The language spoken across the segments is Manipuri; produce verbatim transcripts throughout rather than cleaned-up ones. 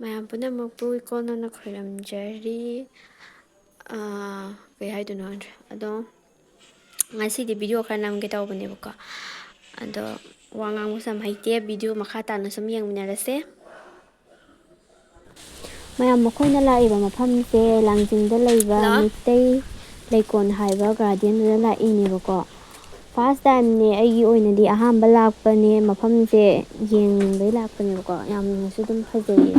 ꯃꯌꯥꯝ ꯄꯨꯝꯅꯃꯛꯄꯨ ꯏꯀꯣꯟꯅꯅ ꯈꯣꯏꯔꯝꯖꯔꯤ꯫ ꯑꯥ, ꯀꯩ ꯍꯥꯏꯗꯣꯏꯅꯣ ꯈꯪꯗ꯭ꯔꯦ꯫ ꯑꯗꯣ ꯉꯁꯤꯗꯤ ꯚꯤꯗꯤꯑꯣ ꯈꯔ ꯅꯝꯒꯦ ꯇꯧꯕꯅꯦꯕꯀꯣ꯫ ꯑꯗꯣ ꯋꯥ ꯉꯥꯡꯕꯁꯨ ꯌꯥꯝ ꯍꯩꯇꯦ꯫ ꯚꯤꯗꯤꯑꯣ ꯃꯈꯥ ꯇꯥꯅ ꯁꯨꯝ ꯌꯦꯡꯃꯤꯟꯅꯔꯁꯦ꯫ ꯃꯌꯥꯝ, ꯃꯈꯣꯏꯅ ꯂꯥꯛꯏꯕ ꯃꯐꯝꯁꯦ ꯂꯥꯡꯖꯤꯡꯗ ꯂꯩꯕ ꯍꯜꯂꯣ꯫ ꯃꯩꯇꯩ ꯂꯩꯀꯣꯜ ꯍꯥꯏꯕ ꯒꯥꯔꯗꯦꯟꯗꯨꯗ ꯂꯥꯛꯏꯅꯦꯕꯀꯣ꯫ ꯐꯥꯔꯁ ꯇꯥꯏꯝꯅꯦ ꯑꯩꯒꯤ ꯑꯣꯏꯅꯗꯤ, ꯑꯍꯥꯟꯕ ꯂꯥꯛꯄꯅꯦ꯫ ꯃꯐꯝꯁꯦ ꯌꯦꯡꯅꯤꯡꯕꯩ ꯂꯥꯛꯄꯅꯦꯕꯀꯣ꯫ ꯌꯥꯝꯅꯁꯨ ꯑꯗꯨꯝ ꯐꯖꯩꯌꯦ꯫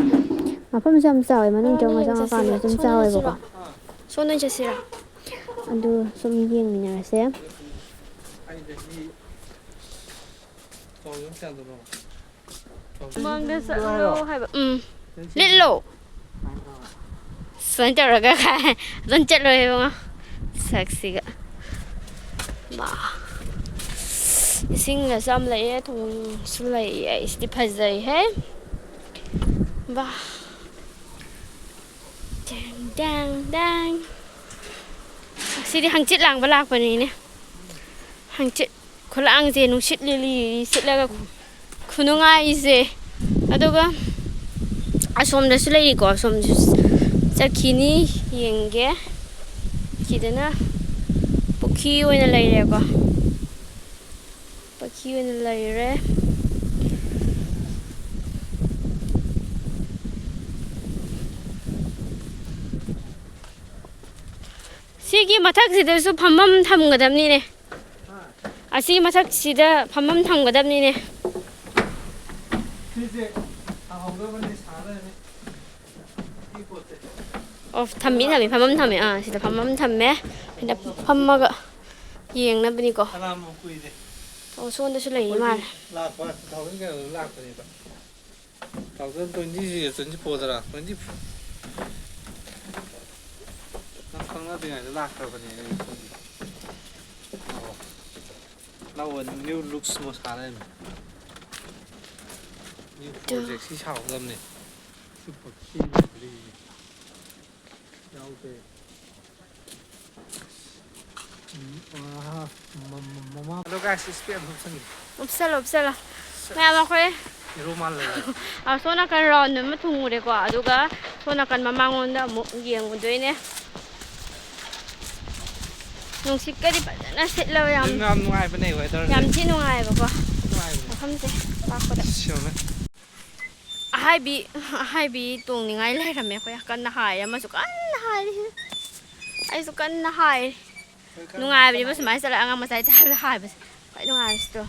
ꯃꯐꯝꯁꯨ ꯌꯥꯝ ꯆꯥꯎꯋꯦ, ꯃꯅꯨꯡ ꯆꯪꯉ ꯆꯪꯉꯀꯥꯟꯗ ꯁꯨꯝ ꯆꯥꯎꯋꯦꯕꯀꯣ꯫ ꯁꯣꯝꯗ ꯆꯠꯁꯤꯔꯣ? ꯑꯗꯨ ꯁꯨꯝ ꯌꯦꯡꯃꯤꯟꯅꯔꯁꯦ꯫ ꯃꯃꯥꯡꯗ ꯆꯠꯂꯣ ꯍꯥꯏꯕ꯫ ꯎꯝ꯫ ꯂꯤꯠꯂꯣ꯫ ꯁꯨꯃꯥꯏꯅ ꯇꯧꯔꯒ ꯈꯥꯏ꯫ ꯑꯗꯨꯝ ꯆꯠꯂꯣ ꯏꯕꯨꯡꯉꯣ꯫ ꯁꯛꯁꯤꯒ꯫ ꯃꯥ꯫ ꯏꯁꯤꯡꯒꯁꯨ ꯌꯥꯝ ꯂꯩꯑꯦ, ꯊꯣꯡꯁꯨ ꯂꯩꯑꯦ꯫ ꯁꯤꯗꯤ ꯐꯖꯩꯍꯦ꯫ ꯕꯥ꯫ ꯗꯦꯡ, ꯗꯦꯡ, ꯗꯦꯡ꯫ ꯁꯤꯗꯤ ꯍꯪꯆꯤꯠ ꯂꯥꯡꯕ ꯂꯥꯛꯄꯅꯤꯅꯦ꯫ ꯍꯪꯆꯤꯠ ꯈꯨꯂꯥꯡꯁꯦ, ꯅꯨꯡꯁꯤꯠ ꯂꯤꯂꯤ ꯁꯤꯠꯂꯒ ꯈꯨ-, ꯈꯨꯅꯨꯡꯉꯥꯏꯁꯦ꯫ ꯑꯗꯨꯒ ꯑꯁꯣꯝꯗꯁꯨ ꯂꯩꯔꯤꯀꯣ, ꯑꯁꯣꯝꯗꯁꯨ ꯆꯠꯈꯤꯅꯤ, ꯌꯦꯡꯒꯦ꯫ ꯁꯤꯗꯅ ꯄꯨꯈ꯭ꯔꯤ ꯑꯣꯏꯅ ꯂꯩꯔꯦꯀꯣ꯫ ꯄꯨꯈ꯭ꯔꯤ ꯑꯣꯏꯅ ꯂꯩꯔꯦ꯫ ꯁꯤꯒꯤ ꯃꯊꯛꯁꯤꯗꯁꯨ ꯐꯝꯐꯝ ꯊꯝꯒꯗꯕꯅꯤꯅꯦ꯫ ꯑꯁꯤ ꯃꯊꯛꯁꯤꯗ ꯐꯝꯐꯝ ꯊꯝꯒꯗꯕꯅꯤꯅꯦ꯫ ꯁꯤꯁꯦ ꯊꯥꯍꯧꯗꯕꯅꯤ, ꯁꯥ ꯂꯩꯔꯝꯃꯤ꯫ ꯁꯤ ꯄꯣꯠꯁꯦ꯫ ꯑꯣ, ꯊꯝꯃꯤ, ꯊꯝꯃꯤ, ꯐꯝꯐꯝ ꯊꯝꯃꯦ꯫ ꯑꯥ, ꯁꯤꯗ ꯐꯝꯐꯝ ꯊꯝꯃꯦ꯫ ꯁꯤꯗ ꯐꯝꯃꯒ ꯌꯦꯡꯅꯕꯅꯤꯀꯣ꯫ ꯀꯅꯥꯝ ꯀꯨꯏꯔꯦ꯫ ꯑꯣ, ꯁꯣꯝꯗꯁꯨ ꯂꯩꯔꯤ ꯑꯩꯈꯣꯏꯗꯤ ꯃꯥꯜꯂꯦ꯫ ꯂꯥꯛꯄ two thousand ꯀꯌꯥꯗ ꯂꯥꯛꯄꯅꯦꯕ꯫ Two thousand twenty-three, twenty-fourꯗꯔ? Twenty-four꯫ ꯅꯪ ꯈꯪꯅꯗ꯭ꯔꯤꯉꯩꯗ ꯂꯥꯛꯈ꯭ꯔꯕꯅꯦ ꯑꯩ꯫ ꯑꯣ꯫ ꯂꯥꯛꯑꯣ, new looks ꯑꯃ ꯁꯥꯔꯦ꯫ New two. Project ꯁꯤ ꯁꯥꯎꯒꯗꯕꯅꯦ꯫ ꯁꯤ ꯄꯣꯠ ꯁꯤ ꯌꯥꯎꯗꯦ꯫ ꯎꯝ, ꯑꯥ, ꯃ-, ꯃ-, ꯃꯃꯥ꯫ ꯑꯗꯣ guys, ꯁꯤ ꯁ꯭ꯄꯦꯛ ꯑꯝꯇ ꯎꯞꯁꯟꯒꯦ꯫ ꯎꯞꯁꯜꯂꯣ, ꯎꯞꯁꯜꯂꯣ꯫ ꯃꯌꯥꯝ ꯑꯩꯈꯣꯏ ꯍꯤꯔꯣ ꯃꯥꯜꯂꯦ꯫ ꯑ, ꯁꯣꯝ ꯅꯥꯀꯟ ꯔꯥꯎꯟ ꯑꯃ ꯊꯨꯡꯉꯨꯔꯦꯀꯣ, ꯑꯗꯨꯒ ꯁꯣꯝ ꯅꯥꯀꯟ ꯃꯃꯥꯡꯂꯣꯝꯗ ꯑꯃꯨꯛ ꯌꯦꯡꯉꯨꯗꯣꯏꯅꯦ꯫ ꯅꯨꯡꯁꯤꯠꯀꯗꯤ ꯐꯖꯅ ꯁꯤꯠꯂꯕ, ꯌꯥꯝ, ꯑꯗꯨꯝ ꯌꯥꯝ ꯅꯨꯡꯉꯥꯏꯕꯅꯦ weatherꯁꯦ꯫ ꯌꯥꯝ ꯊꯤ ꯅꯨꯡꯉꯥꯏꯌꯦꯕꯀꯣ, ꯅꯨꯡꯉꯥꯏꯕꯅꯦ꯫ ꯃꯐꯝꯁꯦ ꯂꯥꯛꯄꯗ꯫ ꯑꯁ, ꯌꯦꯡꯉꯨꯅꯦ꯫ ꯑꯍꯥꯏꯕꯤ, ꯑꯍꯥꯏꯕꯤ ꯇꯣꯡꯅꯤꯡꯉꯥꯏ ꯂꯩꯔꯝꯃꯦ꯫ ꯑꯩꯈꯣꯏ ꯀꯟꯅ ꯍꯥꯏꯔꯦ, ꯑꯃꯁꯨ ꯀꯟꯅ ꯍꯥꯏꯔꯤ꯫ ꯑꯩꯁꯨ ꯀꯟꯅ ꯍꯥꯏꯔꯤ꯫ ꯅꯨꯡꯉꯥꯏꯕꯅꯦꯕ ꯁꯨꯃꯥꯏꯅ ꯆꯠꯂꯒ ꯑꯉꯥꯡ ꯃꯆꯥꯒꯤ typeꯇ ꯍꯥꯏꯕꯁꯦ꯫ ꯈ꯭ꯋꯥꯏ ꯅꯨꯡꯉꯥꯏꯕꯁꯤꯗꯣ꯫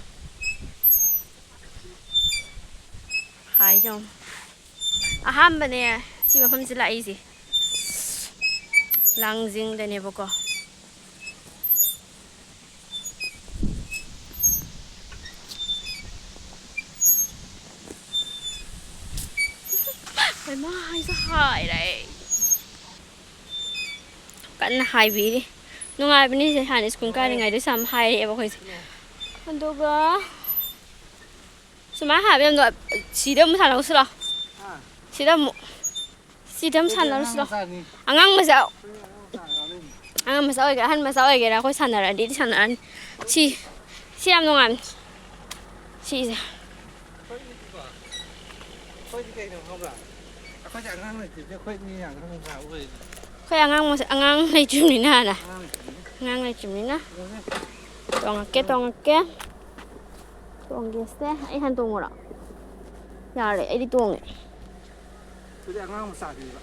ꯍꯥꯏ ꯌꯦꯡꯉꯨ꯫ ꯑꯍꯥꯟꯕꯅꯦ ꯁꯤ ꯃꯐꯝꯁꯦ ꯂꯥꯛꯏꯁꯦ꯫ ꯂꯥꯡꯖꯤꯡꯗꯅꯦꯕꯀꯣ꯫ ꯍꯩꯃꯥ, ꯑꯩꯁꯨ ꯍꯥꯏꯔꯦ꯫ ꯀꯟꯅ ꯍꯥꯏꯕꯤꯔꯤ꯫ ꯅꯨꯡꯉꯥꯏꯕꯅꯤ ꯁꯦ, ꯍꯥꯟꯅ ꯁ꯭ꯀꯨꯜ ꯀꯥꯔꯤꯉꯩꯗꯁꯨ ꯌꯥꯝ ꯍꯥꯏꯔꯛꯑꯦꯕ ꯑꯩꯈꯣꯏꯁꯦ꯫ ꯑꯗꯨꯒ ꯁꯨꯃꯥꯏꯅ ꯍꯥꯏꯕ ꯌꯥꯝ ꯅꯨꯡꯉꯥꯏ-, ꯁꯤꯗ ꯑꯃꯨꯛ ꯁꯥꯟꯅꯧꯁꯤꯔꯣ? ꯍꯥ? ꯁꯤꯗ ꯑꯃꯨꯛ꯫ ꯁꯤꯗ ꯑꯃꯨꯛ ꯑꯩꯗꯤ ꯑꯉꯥꯡ ꯁꯥꯟꯅꯔꯨꯁꯤꯔꯣ? ꯃꯆꯥꯅꯤ꯫ ꯑꯉꯥꯡ ꯃꯆꯥ, ꯑꯩꯈꯣꯏ ꯑꯉꯥꯡ ꯃꯆꯥ ꯑꯉꯥꯡ ꯂꯩꯅꯤ꯫ ꯑꯉꯥꯡ ꯃꯆꯥ ꯑꯣꯏꯒꯦꯔꯥ, ꯑꯍꯟ ꯃꯆꯥ ꯑꯣꯏꯒꯦꯔꯥ, ꯑꯩꯈꯣꯏ ꯁꯥꯟꯅꯔꯅꯤ꯫ ꯁꯤ, ꯁꯤ ꯌꯥꯝ ꯅꯨꯡꯉꯥꯏꯕꯅꯤ꯫ ꯁꯤꯁꯦ꯫ ꯑꯩꯈꯣꯏꯗꯤ ꯀꯩꯅꯣ ꯈꯪꯕ꯭ꯔꯥ? ꯑꯩꯈꯣꯏꯗꯤ ꯑꯉꯥꯡ ꯂꯩꯇ꯭ꯔꯤꯕꯅꯤꯅ ꯑꯩꯈꯣꯏ ꯃꯤ ꯑꯉꯥꯡ ꯃꯆꯥ ꯑꯣꯏꯔꯤꯅꯤ꯫ ꯑꯩꯈꯣꯏ ꯑꯉꯥꯡ ꯃꯆꯥ, ꯑꯉꯥꯡ ꯂꯩꯇ꯭ꯔꯤꯕꯅꯤꯅ ꯍꯥꯏꯅ꯫ ꯑꯉꯥꯡ ꯂꯩꯇ꯭ꯔꯤꯕꯅꯤ꯫ ꯑꯉꯥꯡ ꯂꯩꯇ꯭ꯔꯤꯕꯅꯤꯅ꯫ ꯌꯦꯡꯉꯨꯅꯦ꯫ ꯇꯣꯡꯉꯛꯀꯦ, ꯇꯣꯡꯉꯛꯀꯦ꯫ ꯇꯣꯡꯒꯦꯁꯦ꯫ ꯑꯩ ꯍꯥꯟꯅ ꯇꯣꯡꯉꯨꯔꯣ? ꯌꯥꯔꯦ, ꯑꯩꯗꯤ ꯇꯣꯡꯉꯦ꯫ ꯑꯗꯨꯗꯤ ꯑꯉꯥꯡ ꯃꯆꯥꯅꯤꯕ꯫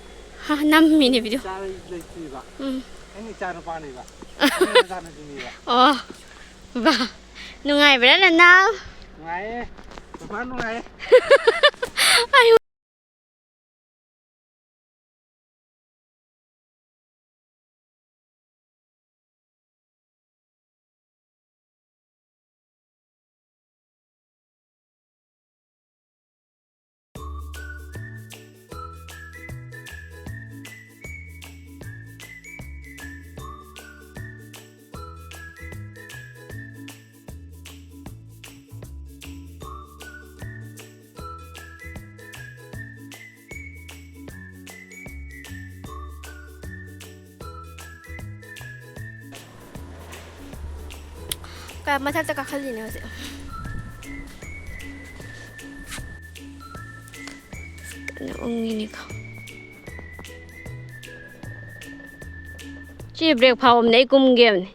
ꯍꯥ, ꯅꯝꯃꯤꯅꯦ video꯫ ꯏꯆꯥ ꯂꯩꯇ꯭ꯔꯤꯕ꯫ ꯎꯝ꯫ ꯑꯩꯅ ꯏꯆꯥ ꯅꯨꯄꯥꯅꯤꯕ꯫ ꯑꯩꯅ ꯃꯆꯥꯅꯨꯄꯤꯅꯤꯕ꯫ ꯑꯣ꯫ ꯕꯥ꯫ ꯅꯨꯡꯉꯥꯏꯕ꯭ꯔꯥ, ꯅꯅꯥꯎ? ꯅꯨꯡꯉꯥꯏꯌꯦ꯫ ꯄꯄꯥ ꯅꯨꯡꯉꯥꯏꯌꯦ꯫ ꯑꯩ ꯀ-, ꯃꯊꯛꯇ ꯀꯥꯈꯠꯂꯤꯅꯦ ꯍꯧꯖꯤꯛ꯫ ꯎꯪꯉꯤꯅꯤꯀꯣ꯫ ꯁꯤ ꯕ꯭ꯔꯦꯛ ꯐꯥꯎꯕꯅꯦ ꯑꯩ ꯀꯨꯝꯒꯦꯕꯅꯦ꯫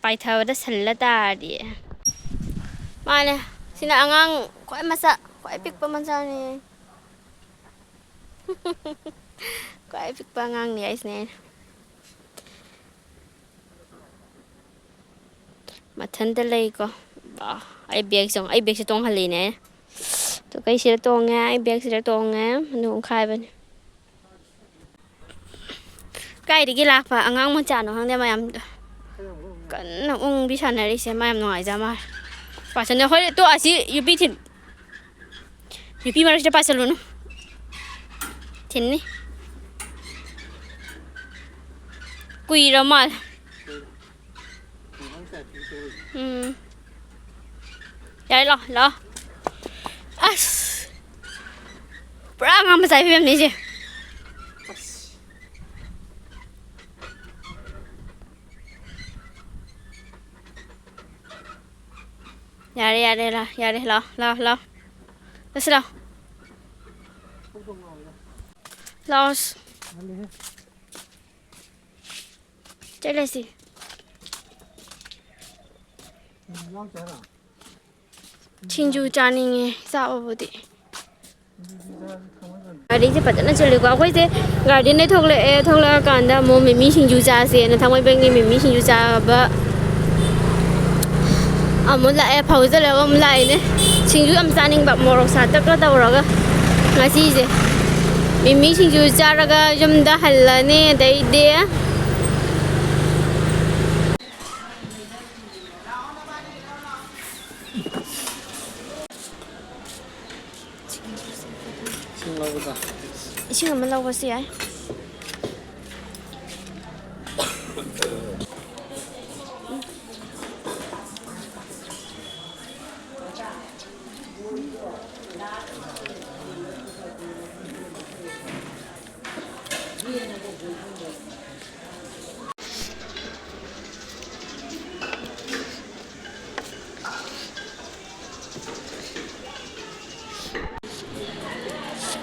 ꯄꯥꯏꯊꯕꯗ ꯁꯜꯂ ꯇꯥꯔꯗꯤ꯫ ꯃꯥꯅꯦ꯫ ꯁꯤꯅ ꯑꯉꯥꯡ ꯈ꯭ꯋꯥꯏ ꯃꯆꯥ, ꯈ꯭ꯋꯥꯏ ꯄꯤꯛꯄ ꯃꯆꯥꯅꯦ꯫ ꯈ꯭ꯋꯥꯏ ꯄꯤꯛꯄ ꯑꯉꯥꯡꯅꯦ ꯍꯥꯏꯁꯤꯅꯦ ꯑꯩꯅ꯫ ꯃꯊꯟꯇ ꯂꯩꯀꯣ꯫ ꯕꯥ, ꯑꯩ ꯕꯦꯒꯁꯦ ꯌꯦꯡꯉꯣ꯫ ꯑꯩ ꯕꯦꯒꯁꯦ ꯇꯣꯡꯍꯜꯂꯤꯅꯦ ꯑꯩꯅ꯫ ꯇꯨ ꯀꯩꯁꯤꯗ ꯇꯣꯡꯉꯦ, ꯑꯩ ꯕꯦꯒꯁꯤꯗ ꯇꯣꯡꯉꯦ꯫ ꯑꯗꯨ ꯑꯣꯟꯈꯥꯏꯕꯅꯦ꯫ ꯀꯥꯏꯗꯒꯤ ꯂꯥꯛꯄ ꯑꯉꯥꯡ ꯃꯆꯥꯅꯣ ꯈꯪꯗꯦ ꯃꯌꯥꯝꯗꯣ꯫ ꯀꯟꯅ ꯎꯪꯕꯤ ꯁꯥꯟꯅꯔꯤꯁꯦ꯫ ꯃꯥ ꯌꯥꯝ ꯅꯨꯡꯉꯥꯏꯖ ꯃꯥꯜꯂꯦ꯫ ꯄꯥꯁꯟꯅ ꯍꯣꯏ ꯇꯣ ꯑꯁꯤ ꯌꯨꯄꯤ ꯊꯤꯟ-, ꯌꯨꯄꯤ ꯃꯔꯛꯁꯤꯗ ꯄꯥꯁꯜꯂꯨꯅꯨ꯫ ꯊꯤꯟꯅꯤ꯫ ꯀꯨꯏꯔ ꯃꯥꯜꯂꯦ꯫ ꯎꯝ꯫ ꯌꯥꯔꯦ, ꯂꯥꯛꯑꯣ, ꯂꯥꯛꯑꯣ꯫ ꯑꯁ! ꯄꯨꯔꯥ ꯑꯉꯥꯡ ꯃꯆꯥꯒꯤ ꯐꯤꯕꯝꯅꯤ ꯁꯦ꯫ ꯌꯥꯔꯦ, ꯌꯥꯔꯦ, ꯂꯥ-, ꯌꯥꯔꯦ, ꯂꯥꯛꯑꯣ, ꯂꯥꯛꯑꯣ, ꯂꯥꯛꯑꯣ꯫ ꯆꯠꯁꯤ ꯂꯥꯛꯑꯣ꯫ ꯂꯥꯛꯑꯣ꯫ ꯆꯠꯂꯁꯤ꯫ ꯁꯤꯡꯖꯨ ꯆꯥꯅꯤꯡꯉꯦ, ꯆꯥꯕꯕꯨꯗꯤ꯫ ꯒꯥꯔꯤꯁꯦ ꯐꯖꯅ ꯆꯤꯜꯂꯤꯀꯣ꯫ ꯑꯩꯈꯣꯏꯁꯦ ꯒꯥꯔꯗꯦꯟꯗꯩ ꯊꯣꯛꯂꯛꯑꯦ, ꯊꯣꯛꯂꯛꯑꯀꯥꯟꯗ ꯑꯃꯨꯛ ꯃꯤꯃꯤ ꯁꯤꯡꯖꯨ ꯆꯥꯁꯦꯅ ꯊꯥꯡꯃꯩꯕꯟꯒꯤ ꯃꯤꯃꯤ ꯁꯤꯡꯖꯨ ꯆꯥꯕ ꯑꯃꯨꯛ ꯂꯥꯛꯑꯦ, ꯐꯥꯎꯖꯜꯂꯒ ꯑꯃꯨꯛ ꯂꯥꯛꯏꯅꯦ꯫ ꯁꯤꯡꯖꯨ ꯌꯥꯝ ꯆꯥꯅꯤꯡꯕ, ꯃꯣꯔꯣꯛ ꯁꯥꯇꯛꯀ ꯇꯧꯔꯒ ꯉꯁꯤꯁꯦ꯫ ꯃꯤꯃꯤ ꯁꯤꯡꯖꯨ ꯆꯥꯔꯒ ꯌꯨꯝꯗ ꯍꯜꯂꯅꯤ꯫ ꯑꯗꯩꯗꯤ ꯏꯁꯤꯡ ꯂꯧꯕꯗ꯫ ꯏꯁꯤꯡ ꯑꯃ ꯂꯧꯕꯁꯨ ꯌꯥꯏ꯫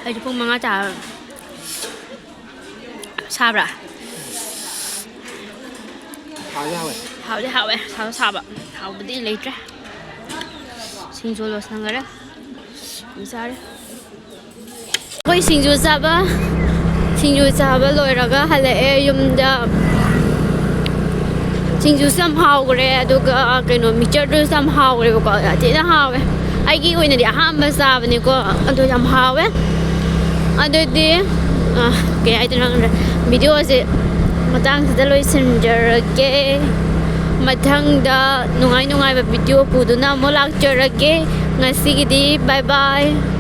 ꯑꯩꯁꯨ ꯄꯨꯡ ꯃꯉꯥ ꯇꯥꯔ ꯁꯥꯕ꯭ꯔꯥ? ꯍꯥꯎꯗꯤ ꯍꯥꯎꯋꯦ꯫ ꯍꯥꯎꯗꯤ ꯍꯥꯎꯋꯦ, ꯁꯥꯁꯨ ꯁꯥꯕ꯫ ꯍꯥꯎꯕꯗꯤ ꯂꯩꯇ꯭ꯔꯦ꯫ ꯁꯤꯡꯖꯨ ꯂꯣꯏꯁꯟꯈꯔꯦ꯫ ꯑꯗꯨꯝ ꯆꯥꯔꯦ꯫ ꯑꯩꯈꯣꯏ ꯁꯤꯡꯖꯨ ꯆꯥꯕ ꯁꯤꯡꯖꯨ ꯆꯥꯕ ꯂꯣꯏꯔꯒ ꯍꯜꯂꯛꯑꯦ ꯌꯨꯝꯗ꯫ ꯁꯤꯡꯖꯨꯁꯨ ꯌꯥꯝ ꯍꯥꯎꯈ꯭ꯔꯦ, ꯑꯗꯨꯒ ꯀꯩꯅꯣ ꯃꯤꯛꯆꯔꯗꯨꯁꯨ ꯌꯥꯝ ꯍꯥꯎꯈ꯭ꯔꯦꯕꯀꯣ, ꯌꯥꯝ ꯊꯤꯅ ꯍꯥꯎꯋꯦ꯫ ꯑꯩꯒꯤ ꯑꯣꯏꯅꯗꯤ ꯑꯍꯥꯟꯕ ꯆꯥꯕꯅꯤꯀꯣ, ꯑꯗꯣ ꯌꯥꯝ ꯍꯥꯎꯋꯦ꯫ ꯑꯗꯨꯗꯤ ꯑ, ꯀꯩ ꯍꯥꯏꯗꯣꯏꯅꯣ ꯈꯪꯗ꯭ꯔꯦ꯫ ꯚꯤꯗꯤꯑꯣꯁꯦ ꯃꯇꯥꯡꯁꯤꯗ ꯂꯣꯏꯁꯤꯟꯖꯔꯒꯦ꯫ ꯃꯊꯪꯗ ꯅꯨꯡꯉꯥꯏ ꯅꯨꯡꯉꯥꯏꯕ ꯚꯤꯗꯤꯑꯣ ꯄꯨꯗꯨꯅ ꯑꯃꯨꯛ ꯂꯥꯛꯆꯔꯒꯦ꯫ ꯉꯁꯤꯒꯤꯗꯤ bye bye꯫